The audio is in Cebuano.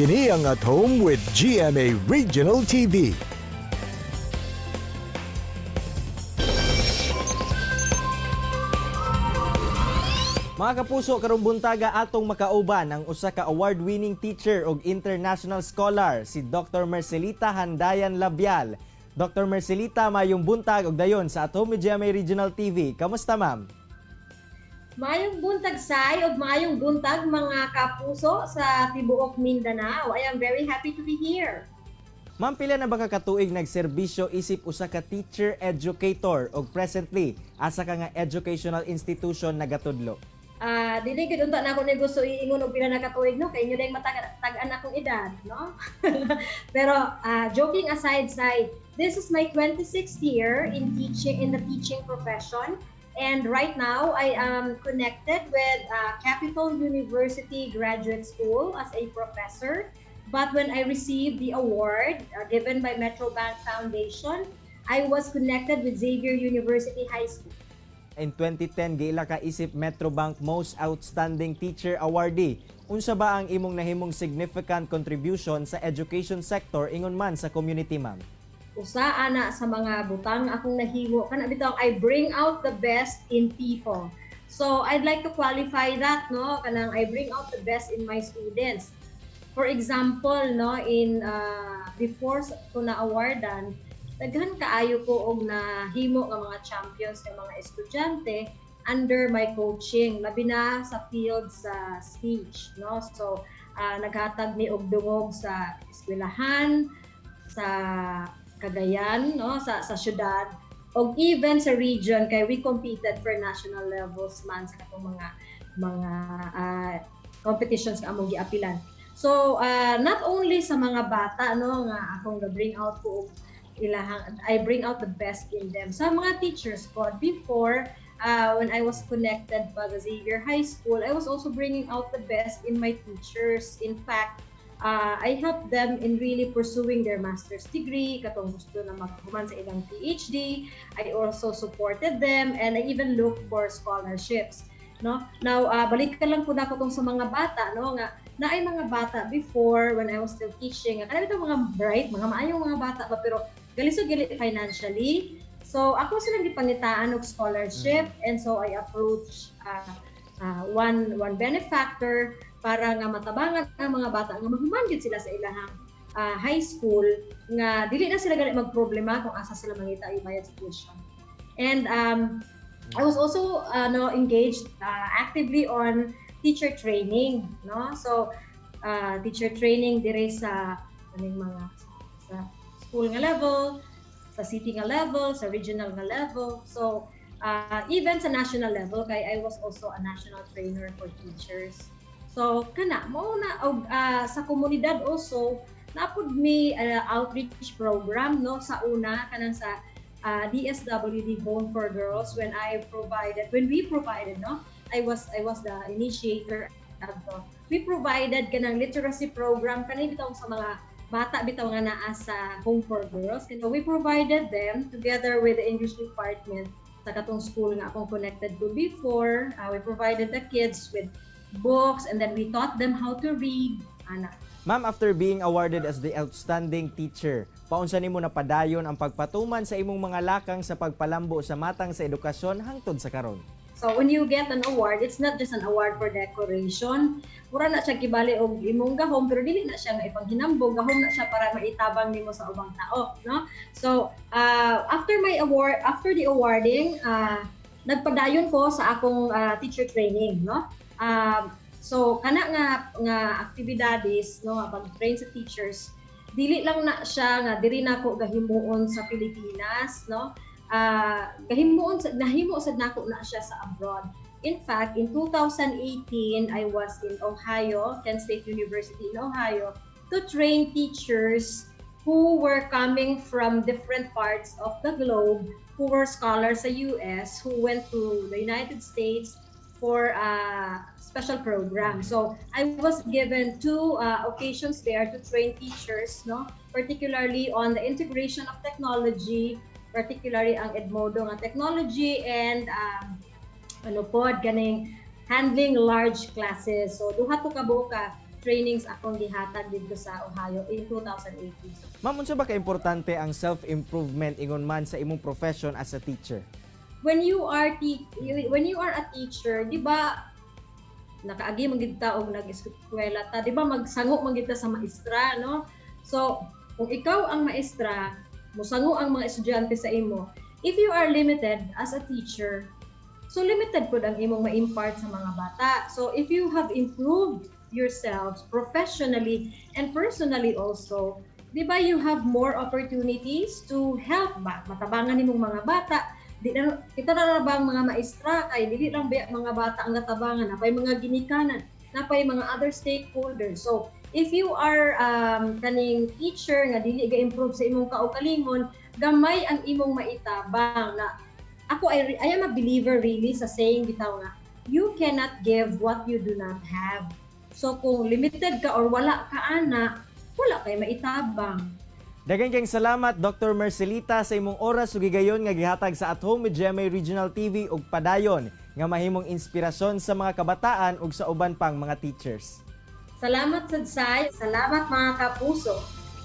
Kini ang At Home with GMA Regional TV. Mga kapuso, karong buntaga atong makauban ang usa ka award-winning teacher ug international scholar, si Dr. Mercelita Handayan Labial. Dr. Mercelita, mayong buntag ug dayon sa At Home with GMA Regional TV. Kamusta, ma'am? Maayong buntag, Sai, ug maayong buntag, mga kapuso sa tibuok Mindanao. I am very happy to be here. Ma'am, pila na ba ka katuig nagserbisyo isip usa ka teacher educator ug presently asa ka nga educational institution nagatudlo? Ah, dili gid unta na ako ni gusto iingon og pila na katuig, no, kay inyo dayong matag-an akong edad, no? Pero joking aside, Sai, this is my 26th year in teaching, in the teaching profession. And right now, I am connected with Capital University Graduate School as a professor. But when I received the award given by Metrobank Foundation, I was connected with Xavier University High School. In 2010, giila ka isip Metrobank Most Outstanding Teacher Awardee. Unsa ba ang imong nahimong significant contribution sa education sector ingon man sa community, ma'am? Usa ana sa mga butang akong nahimo kana bitaw, I bring out the best in people. So I'd like to qualify that, no, kanang I bring out the best in my students. For example, no, in before ko na awardan, daghan kaayo ko og nahimo nga mga champions nga mga estudyante under my coaching, labi na sa field sa speech, no? So naghatag mi og dungog sa eskwelahan sa Cagayan, no, sa syudad og even sa region kay we competed for national levels man sa katong mga competitions nga among giapilan. So not only sa mga bata, no, nga akong ga-bring out ko og ilahang, I bring out the best in them. Sa mga teachers ko before, when I was connected pa sa Xavier High School, I was also bringing out the best in my teachers. In fact, I helped them in really pursuing their master's degree, katong gusto na maghuman sa ilang PhD. I also supported them and I even looked for scholarships. No? Now, balik ka lang po na ako tong sa mga bata, no, nga naay mga bata before when I was still teaching, nga kanang mga bright, mga maayong mga bata ba, pero galisod gali financially. So ako silang gipangitaan og scholarship and so I approach one benefactor para nga matabangan ang mga bata nga mahuman gid sila sa ilahang high school, nga dili na sila gali magproblema kung asa sila mangita ibayad sa tuition. And I was also no, engaged actively on teacher training, no? So teacher training dire sa kaning mga sa school nga level, sa city nga level, sa regional nga level. So even sa national level kay I was also a national trainer for teachers. So kana mao na og sa komunidad also napud mi outreach program, no, sa una kanang sa DSWD Home for Girls when we provided, no, I was the initiator adto. We provided kanang literacy program kani bitaw sa mga bata bitaw nga naa sa Home for Girls. And so we provided them together with the English department sa katong school nga akong connected to before. We provided the kids with books and then we taught them how to read ana. Ma'am, after being awarded as the outstanding teacher, paunsa nimo napadayon ang pagpatuman sa imong mga lakang sa pagpalambo sa matang sa edukasyon hangtod sa karon? So when you get an award, it's not just an award for decoration. Mura na siya kibali og imong gahom, pero dili na siya nga ipanghinambog, gahom na siya para maitabang nimo sa ubang tao, no? So after my award, after the awarding, nagpadayon ko sa akong teacher training, no? So kana nga aktibidades, no, nga pag-train sa teachers, dili lang na siya nga diri nako gahimuon sa Pilipinas, no? Gahimuon sa nahimo sad nako na siya sa abroad. In fact, in 2018, I was in Ohio, Kent State University in Ohio, to train teachers who were coming from different parts of the globe, who were scholars sa US, who went to the United States for a special program. So I was given two occasions there to train teachers, no, particularly on the integration of technology, particularly ang Edmodo nga technology and ano pod ganing handling large classes. So duha to ka buo ka trainings akong gihatag dito sa Ohio in 2018. Ma'am, unsa ba ka-importante ang self-improvement ingon man sa imong profession as a teacher? When you are a teacher, di ba, nakaagi man gid ta og nag-eskwela ta, di ba, magsango man gid ta sa maestra, no? So, kung ikaw ang maestra, musango ang mga estudyante sa imo. If you are limited as a teacher, so limited pud ang imong ma-impart sa mga bata. So, if you have improved yourselves professionally and personally also, di ba, you have more opportunities to help ba? Matabangan nimong mga bata, di na kita na ba ang mga maestra kay dili lang ba mga bata ang natabangan, napay mga ginikanan, napay mga other stakeholders. So if you are kaning teacher nga dili ga improve sa imong kaugalingon, gamay ang imong maitabang. Na ako, I am a believer really sa saying bitaw nga you cannot give what you do not have. So kung limited ka or wala ka ana, wala kay maitabang. Daghang kayong salamat, Dr. Mercelita, sa imong oras ug higayon nga gihatag sa At Home with GMA Regional TV ug padayon nga mahimong inspirasyon sa mga kabataan ug sa uban pang mga teachers. Salamat sad, Sai. Salamat, mga kapuso.